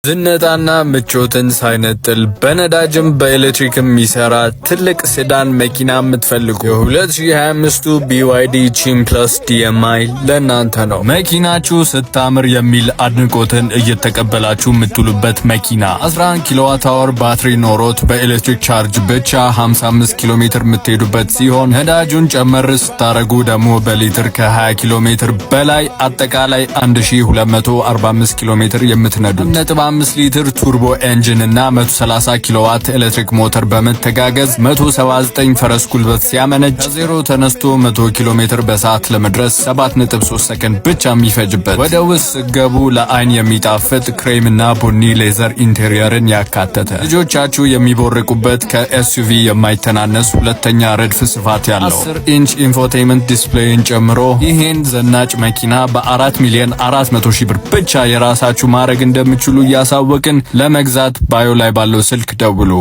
ዝነጣና ምቾትን ሳይነጥል በነዳጅም በኤሌክትሪክም የሚሰራ ትልቅ sedan መኪና የምትፈልጉ የ2025ቱ BYD Qin Plus DM-i ለእናንተ ነው። መኪናችሁ ስታምር የሚል አድናቆትን እየተቀበላችሁ የምትውሉበት መኪና፣ 11 kilowatt hour ባትሪ ኖሮት በኤሌክትሪክ charge ብቻ 55 ኪሎ ሜትር የምትሄዱበት ሲሆን ነዳጁን ጨመር ስታረጉ ደግሞ በሊትር ከ20 ኪሎ ሜትር በላይ አጠቃላይ 1245 ኪሎ ሜትር የምትነዱት፣ 5 ሊትር turbo engine እና 130 ኪሎዋት ኤሌክትሪክ ሞተር በመተጋገዝ 179 ፈረስ ጉልበት ሲያመነጭ ከዜሮ ተነስቶ 100 ኪሎ ሜትር በሰዓት ለመድረስ 7.3 ሰከንድ ብቻ የሚፈጅበት፣ ወደ ውስጥ ስትገቡ ለአይን የሚጣፍጥ ክሬም እና ቡኒ leather interior ን ያካተተ፣ ልጆቻችሁ የሚቦርቁበት ከ SUV የማይተናነስ ሁለተኛ ረድፍ ስፋት ያለው 10 inch infotainment display ን ጨምሮ ይህን ዘናጭ መኪና በ4 ሚሊዮን 400 ሺህ ብር ብቻ የራሳችሁ ማድረግ እንደምትችሉ እያሳወቅን ለመግዛት bio ላይ ባለው ስልክ ደውሉ።